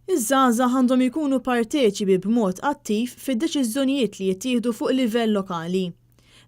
Iż-żgħażagħ għandhom ikunu parteċipi b'mod attiv fid-deċiżjonijiet li jittieħdu fuq livell lokali.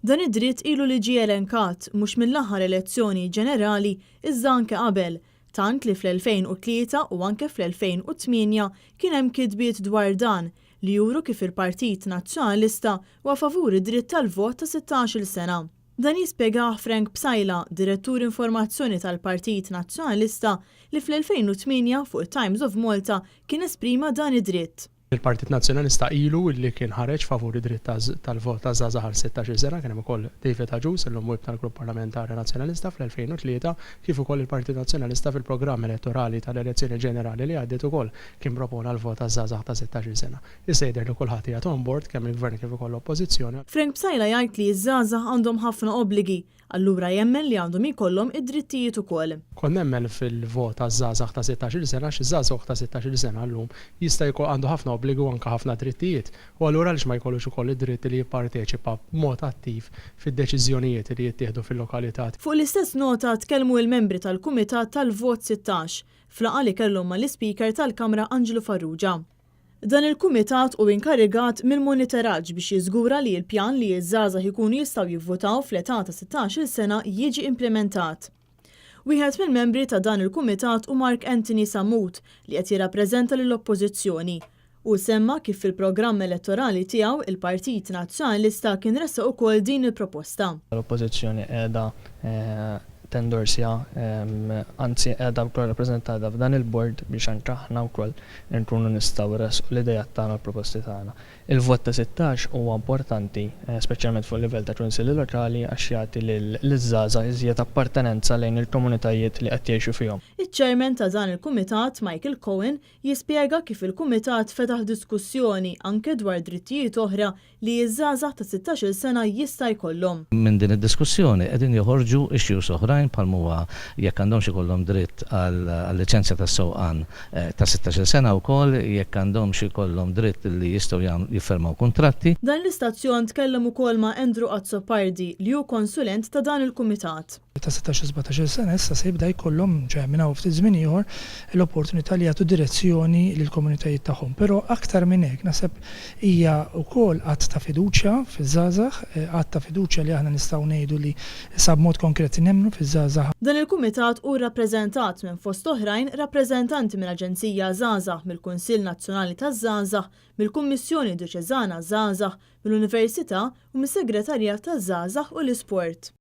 Dan id-dritt ilu li ġie elenkat mhux mill-aħħar elezzjoni ġenerali iżda anke qabel, tant li fl-2003 u anke fl-2008 kien hemm kitbiet dwar dan li juru kif il-Partit Nazzjonalista huwa favur id-dritt tal-vot ta' 16-il sena. Dan jispjegah Frank Psaila, Direttur Informazzjoni tal-Partit Nazzjonalista li fl-2008 fuq it-Times of Malta kien esprima dan id-dritt. Il-Partit Nazzjonalista ilu li kien ħareġ favur id-dritt tal-vot taż-żgħażagħ għal 16-il sena, kien hemm ukoll David Agius, illum Whip tal-Grupp Parlamentari Nazzjonalista fl-2003, kif ukoll il-Partit Nazzjonalista fil-programm elettorali tal-elezzjoni ġenerali li għaddiet ukoll kien propona l-vot għaż-żgħażagħ ta' 16-il sena. Issa jidher li kulħadd qiegħed on board, kemm il-Gvern kif ukoll l-Oppożizzjoni. Frank Psaila jgħid li ż-żgħażagħ għandhom ħafna obbligi, allura jemmen li għandhom jkollhom id-drittijiet ukoll. Kont nemmen fil-vot għaż-żgħażagħ ta' 16-il sena għax iż-żagħżugħ ta' 16-il sena llum jista' jkun għandu ħafna obbligi u anke ħafna drittijiet. U allura għaliex ma jkollux ukoll id-dritt li jipparteċipa b'mod attiv fid-deċiżjonijiet li jittieħdu fil-lokalità? Fuq l-istess nota tkellmu il-membri tal-Kumitat tal-Vot 16 f'laqgħa li kellhom mal-Ispeaker tal-Kamra Anġlu Farrugia. Dan il-kumitat hu inkarigat mill-monitoraġġ biex jiżgura li l-pjan li ż-żgħażagħ ikunu jistgħu jivvutaw fl-età ta' 16-il sena jiġi implimentat. Wieħed mill-membri ta' dan il-kumitat hu Mark Anthony Sammut li qed jirrappreżenta lill-Oppożizzjoni. Hu semma kif fil-programm elettorali tiegħu il-Partit Nazzjonalista kien ressaq ukoll din il-proposta. L-Oppożizzjoni qiegħda tendorsja, anzi qiegħda wkoll rappreżentata f'dan il-bord biex anke aħna wkoll inkunu nistgħu nressqu l-ideat tagħna u l-proposti tagħna. Il-vot ta' 16 huwa importanti, speċjalment fuq livell ta' kunsilli lokali għax jagħti liż-żgħażagħ iżjed appartenenza lejn il-komunitajiet li qed jgħixu fihom. Iċ-Chairman ta' dan il-kumitat, Michael Cohen, jispjega kif il-kumitat fetaħ diskussjoni anke dwar drittijiet oħra li ż-żgħażagħ ta' 16-il sena jista' jkollhom. Minn din id-diskussjoni qegħdin joħorġu issues oħrajn bħal m'huwa jekk għandhomx ikollhom dritt għal liċenzja tas-sewqan ta' 16-il sena wkoll, jekk għandhomx ikollhom dritt li jistgħu jiffermaw kuntratti. Dan l-istazzjon tkellem ukoll ma' Andrew Azzopardi li hu konsulent ta' dan il-kumitat. Ta' 16 u 17-il sena issa se jibda jkollhom, ċe minn hawn ftit żmien ieħor, l-opportunità li jagħtu direzzjoni lill-komunitajiet tagħhom. Però aktar minn hekk naħseb hija wkoll att ta' fiduċja fiż-żgħażagħ, att ta' fiduċja li aħna nistgħu ngħidu li issa b'mod konkret nemmnu fiż-żgħażagħ. Dan il-kumitat hu rrappreżentat minn fost oħrajn rappreżentanti mill-Aġenzija Żgħażagħ, mill-Kunsill Nazzjonali taż-Żgħażagħ, mill-Kummissjoni Djoċeżana Żgħażagħ, mill-Università u mis-Segretarjat taż-Żgħażagħ u l-Isport.